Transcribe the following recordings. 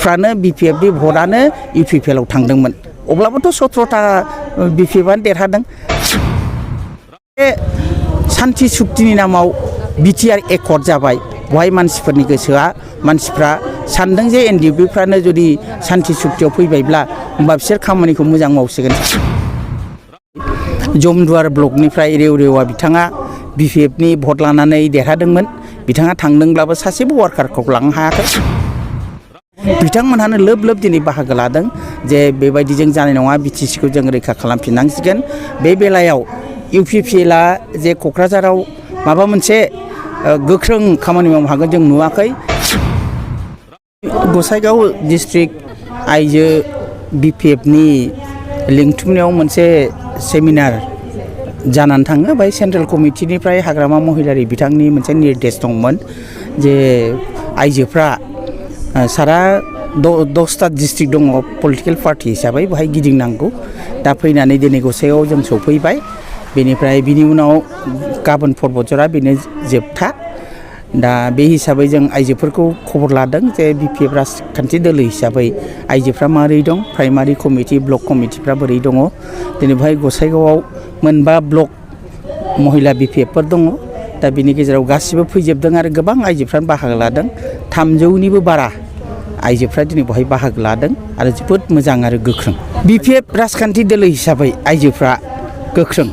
भटफ्रानो BPFनि भटआनो UPPLआव थांदोंमोन अब्लाबोथ' 17टा BPFआनो देरहादों बे शान्ति सुक्तिनि नामाव BTR एकर्ड जाबाय बहाय मानसिफोरनि गोसोआ मानसिफ्रा सानदों जे NDPफ्रानो जुदि शान्ति सुक्तियाव फैबायब्ला होमबा बिसोर खामानिखौ मोजां मावसिगोन जमदुवार ब्लकनिफ्राय रेवरेवा बिथाङा BPFनि भट लानानै देरहादोंमोन बिथाङा थांदोंब्लाबो सासेबो वार्कारखौ लांनो हायाखै बिथांमोनहानो लोब लोब दिनै बाहागो लादों जे बेबायदि जों जानाय नङा BTCखौ जों रैखा खालामफिननांसिगोन बे बेलायाव UPPLआ जे क'क्राझाराव माबा मोनसे गोख्रों खामानि मावनो हागोन जों नुवाखै गसाइगाव डिस्ट्रिक्ट आइजो BPFनि लिंथुमनायाव मोनसे सेमिनार जानानै थाङो बाय सेन्ट्रेल कमिटिनिफ्राय हाग्रामा महिलारि बिथांनि मोनसे निर्देश दंमोन जे आइजोफ्रा सारा 10टा डिस्ट्रिक्ट दङ पलिटिकेल पार्टी हिसाबै बेहाय गिदिंनांगौ दा फैनानै दिनै गसाइगावआव जों सफैबाय बेनिफ्राय बिनि उनाव गाबोन परबतजरा बेनो जोबथा दा बे हिसाबै जों आइजोफोरखौ खबर लादों जे BPF राजखान्थि दोलो हिसाबै आइजोफ्रा मारै दं प्राइमारि कमिटि ब्लक कमिटिफ्रा बोरै दङ दिनै बेहाय गसाइगावआव मोनबा ब्लक महिला BPFफोर दङ दा बिनि गेजेराव गासिबो फैजोबदों आरो गोबां आइजोफ्रानो बाहागो लादों 300निबो बारा आइजोफ्रा दिनै बेहाय बाहागो लादों आरो जोबोद मोजां आरो गोख्रों BPF राजखान्थि दोलो हिसाबै आइजोफ्रा गोख्रों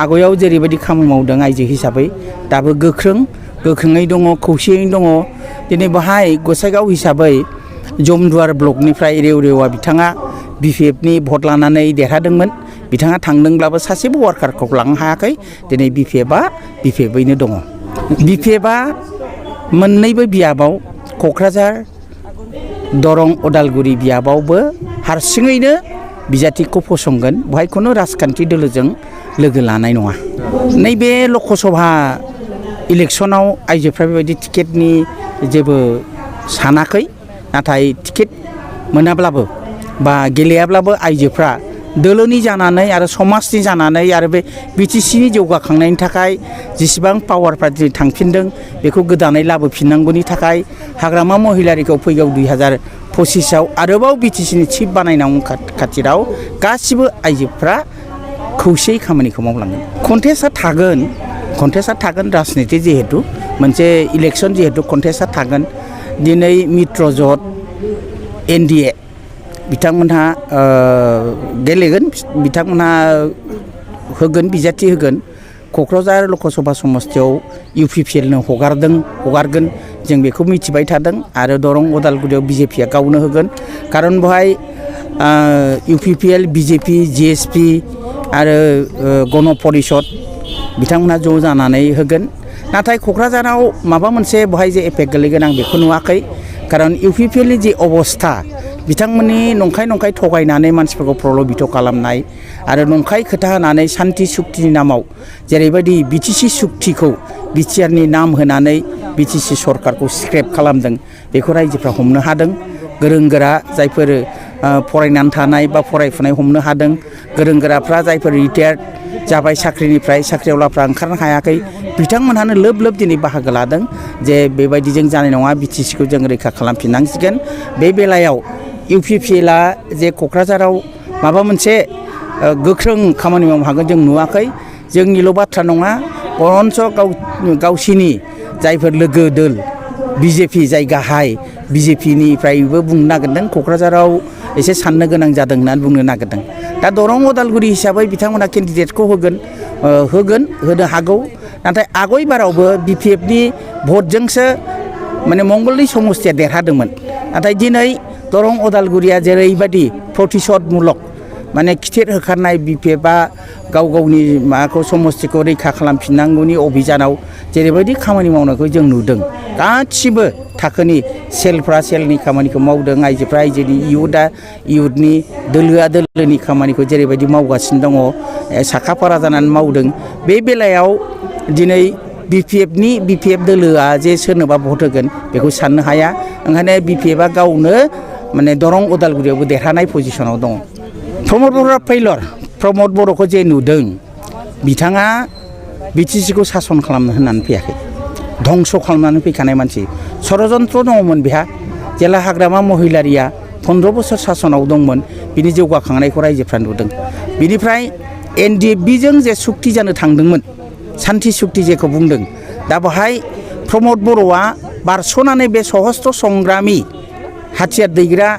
आगयाव जेरैबायदि खामानि मावदों आइजो हिसाबै दाबो गोख्रोङै दङ खौसेयैनो दङ दिनै बेहाय गसाइगाव हिसाबै जमदुवार ब्लकनिफ्राय रेवरेवा बिथाङा BPFनि भट लानानै देरहादोंमोन बिथाङा थांदोंब्लाबो सासेबो वार्कारखौ लांनो हायाखै दिनै BPFयैनो दङ BPFआ मोननैबो बियाबाव क'क्राझार दरं उदालगुरि बियाबावबो हारसिङैनो बिजाथिखौ फसंगोन बेहाय खुनु राजखान्थि दोलोजों लोगो लानाय नङा नैबे लकसभा इलेक्सनाव आइजोफ्रा बेबायदि टिकेटनि जेबो सानाखै नाथाय टिकेट मोनाब्लाबो बा गेलेयाब्लाबो आइजोफ्रा दोलोनि जानानै आरो समाजनि जानानै आरो बे BTCनि जौगाखांनायनि थाखाय जेसेबां पावारफ्रा दिनै थांफिनदों बेखौ गोदानै लाबोफिननांगौनि थाखाय हाग्रामा महिलारिखौ फैगौ 2025आव आरोबाव BTCनि चिफ बानायनांगौ खाथिराव गासिबो आइजोफ्रा खौसेयै खामानिखौ मावलांगोन कन्टेस्टआ थागोन राजनिति जिहेतु मोनसे इलेक्सन जिहेतु कन्टेस्टआ थागोन दिनै मित्रजोट NDA बिथांमोनहा गेलेगोन बिथांमोनहा होगोन बिजाथि होगोन क'क्राझार लकसभा समस्तियाव UPPLनो हगारगोन जों बेखौ मिथिबाय थादों आरो दरं उदालगुरियाव BJPआ गावनो होगोन खारन बेहाय UPPL BJP GSP आरो गण परिषद बिथांमोनहा ज' जानानै होगोन नाथाय क'क्राझाराव माबा मोनसे बेहाय जे एफेक्ट गोलैगोन आं बेखौ नुवाखै खारन UPPLनि जे अबस्था बिथांमोननि नंखाय थगायनानै मानसिफोरखौ प्रलबित खालामनाय आरो नंखाय खोथा होनानै शान्ति सुक्तिनि नामाव जेरैबायदि BTC सुक्तिखौ BTRनि नाम होनानै BTC सरकारखौ स्क्रेप खालामदों बेखौ रायजोफ्रा हमनो हादों गोरों गोरा जायफोर फरायनानै थानाय बा फरायफुनाय हमनो हादों गोरों गोराफ्रा जायफोर रिटायार्ड जाबाय साख्रिनिफ्राय साख्रिआवलाफ्रा ओंखारनो हायाखै बिथांमोनहानो लोब लोब दिनै बाहागो लादों जे बेबायदि जों जानाय नङा BTCखौ जों रैखा खालामफिननांसिगोन बे बेलायाव UPPLआ जे क'क्राझाराव माबा मोनसे गोख्रों खामानि मावनो हागोन जों नुवाखै जोंनिल' बाथ्रा नङा बरन्स गावसिनि जायफोर लोगो दोल BJP जाय गाहाय BJPनिफ्रायबो बुंनो नागिरदों क'क्राझाराव एसे साननो गोनां जादों होननानै बुंनो नागिरदों दा दरं उदालगुरि हिसाबै बिथांमोना केन्डिडेटखौ होनो हागौ नाथाय आगयबारावबो BPFनि भटजोंसो माने मंगलदै समस्तिया देरहादोंमोन नाथाय दिनै दरं उदालगुरिया जेरैबायदि प्रतिशोधमूलक माने खिथेर होखारनाय BPFआ गावनि माबाखौ समस्तिखौ रैखा खालामफिननांगौनि अभियानाव जेरैबायदि खामानि मावनायखौ जों नुदों गासिबो थाखोनि सेलफ्रा सेलनि खामानिखौ मावदों आइजोफ्रा आइजोनि इयुथनि दोलोआ दोलोनि खामानिखौ जेरैबायदि मावगासिनो दङ साखाफारा जानानै मावदों बे बेलायाव दिनै BPF दोलोआ जे सोरनोबा भट होगोन बेखौ साननो हाया ओंखायनो BPFआ गावनो माने दरं उदालगुरियावबो देरहानाय पजिशनाव दङ प्रमद बर'आ फेइलर प्रमद बर'खौ जे नुदों बिथाङा BTCखौ सासन खालामनो होननानै फैयाखै धंस खालामनानै फैखानाय मानसि षड़यन्त्र दङमोन बेहा जेला हाग्रामा महिलारिया 15 बोसोर सासनाव दंमोन बिनि जौगाखांनायखौ रायजोफ्रा नुदों बिनिफ्राय NDFB जों जे सुक्ति जानो थांदोंमोन सान्थि सुक्ति जेखौ बुंदों दा बेहाय प्रमद बर'आ बारस'नानै बे सशस्त्र संग्रामी हाथियार दैग्रा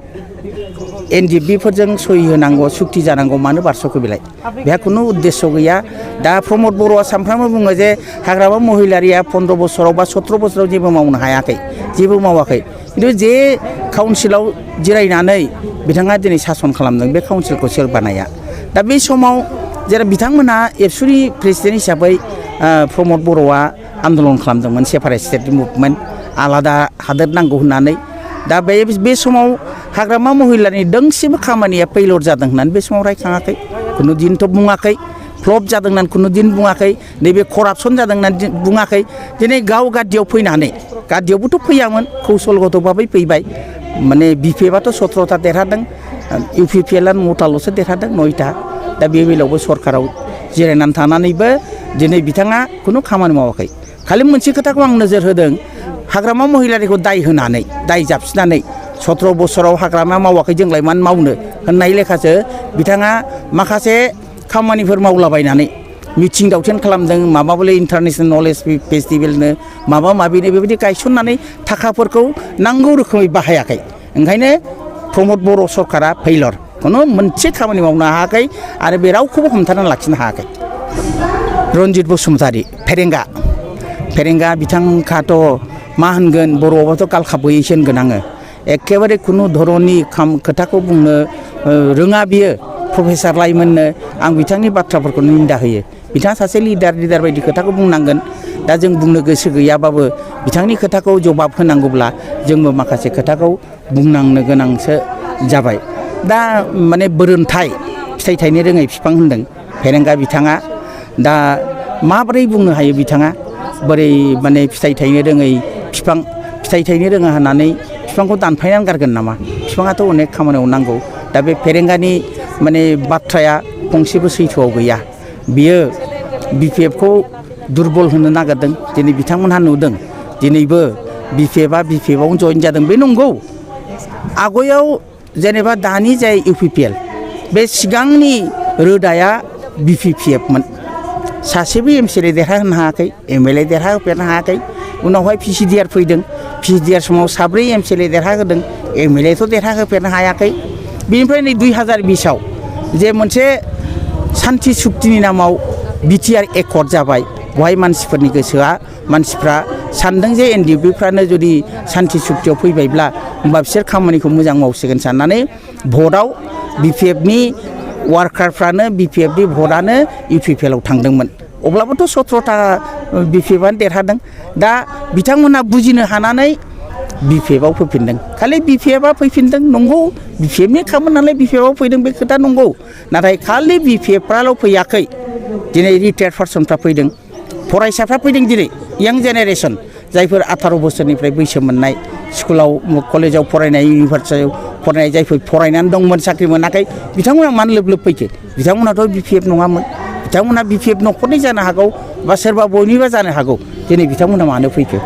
NDFB फोरजों सहि होनांगौ सुक्ति जानांगौ मानो बारस'खो बेलाय बेहा खुनु उद्देश्य गैया दा प्रमद बर'आ सानफ्रामबो बुङो जे हाग्रामा महिलारिया 15 बोसोराव बा 17 बोसोराव जेबो मावनो हायाखै जेबो मावाखै खिन्थु जे काउन्सिलाव जिरायनानै बिथाङा दिनै सासन खालामदों बे काउन्सिलखौ सोर बानाया दा बे समाव जेरै बिथांमोना एबसुनि प्रेसिडेन्ट हिसाबै प्रमद बर'आ आन्दलन खालामदोंमोन सेपारेट स्टेट मुभमेन्ट आलादा हादोर नांगौ होननानै दा बे समाव हाग्रामा महिलानि दोंसेबो खामानिया फेइलर जादों होननानै बे समाव रायखाङाखै खुनु दिनथ' बुङाखै फ्लप जादों होननानै खुनु दिन बुङाखै नैबे करापसन जादों होननानै बुङाखै दिनै गाव गादियाव फैनानै गादियावबोथ' फैयामोन कौशलगतभाबै फैबाय माने BPFआथ' 17था देरहादों UPPLआ 9थाल'सो देरहादों 9था दा बे बेलायावबो सरकाराव जिरायनानै थानानैबो दिनै बिथाङा खुनु खामानि मावाखै खालि मोनसे खोथाखौ आं नोजोर होदों हाग्रामा महिलारिखौ दाय होनानै दाय जाबसिनानै 17 बोसोराव हाग्रामा मावाखै जोंलाय मानो मावनो होननाय लेखासो बिथाङा माखासे खामानिफोर मावलाबायनानै मिथिं दावथिं खालामदों माबा बले इन्टारनेशनेल नलेज फेस्टिभेलनो माबा माबिनो बेबायदि गायसननानै थाखाफोरखौ नांगौ रोखोमै बाहायाखै ओंखायनो प्रमद बर' सरकारा फेइलर खुनु मोनसे खामानि मावनो हायाखै आरो बे रावखौबो हमथाना लाखिनो हायाखै रन्जित बसुमतारी फेरेंगा बिथांखौथ' मा होनगोन बर'आवथ' गालखाबैसो होनगोन आङो एखेबारे खुनु धरननि खोथाखौ बुंनो रोङा बियो प्रफेसार लाइमोननो आं बिथांनि बाथ्राफोरखौ निन्दा होयो बिथाङा सासे लिडार बायदि खोथाखौ बुंनांगोन दा जों बुंनो गोसो गैयाबाबो बिथांनि खोथाखौ जबाब होनांगौब्ला जोंबो माखासे खोथाखौ बुंनांनो गोनांसो जाबाय दा माने बोरोन्थाय फिथाइ थायनो रोङै बिफां होनदों फेरेंगा बिथाङा दा माबोरै बुंनो हायो बिथाङा बोरै माने फिथाइ थायनो रोङै बिफां फिथाइ थायनो रोङा होननानै बिफांखौ दानफायनानै गारगोन नामा बिफाङाथ' अनेक खामानियाव नांगौ दा बे फेरेंगानि माने बाथ्राया फंसेबो सैथोआव गैया बियो BPFखौ दुरबल होनो नागिरदों दिनै बिथांमोनहा नुदों दिनैबो BPFआवनो जइन जादों बे नंगौ आगयाव जेनेबा दानि जाय UPPL बे सिगांनि रोदाया BPPFमोन सासेबो MCLA देरहाहोनो हायाखै MLA देरहाहोफेरनो हायाखै उनावहाय PCDR फैदों PCDR समाव 7 MCLA देरहाहोदों MLAथ' देरहाहोफेरनो हायाखै बिनिफ्राय नै 2020आव जे मोनसे सान्थि सुक्तिनि नामाव BTR एकर्ड जाबाय बहाय मानसिफोरनि गोसोआ मानसिफ्रा सानदों जे NDFBफ्रानो जुदि सान्थि सुक्तियाव फैबायब्ला होमबा बिसोर खामानिखौ मोजां मावसिगोन साननानै भटआव BPFनि वार्कारफ्रानो BPFनि भटआनो UPPLआव थांदोंमोन अब्लाबोथ' 17था BPFआनो देरहादों दा बिथांमोनहा बुजिनो हानानै BPFआव फैफिनदों खालि BPFआ फैफिनदों नंगौ BPFनि खामानि नालाय BPFआव फैदों बे खोथा नंगौ नाथाय खालि BPFफ्राल' फैयाखै दिनै रिटायार्ड पार्सनफ्रा फैदों फरायसाफ्रा फैदों दिनै यां जेनेरेसन जायफोर 18 बोसोरनिफ्राय बैसो मोननाय स्कुलाव कलेजाव फरायनाय इउनिभार्सिटियाव फरायनाय जायफोर फरायनानै दंमोन साख्रि मोनाखै बिथांमोना मानो लोब फैखो बिथांमोनाथ' BPF नङामोन बिथांमोना BPF न'खरनि जानो हागौ बा सोरबा बयनिबा जानो हागौ दिनै बिथांमोना मानो फैखो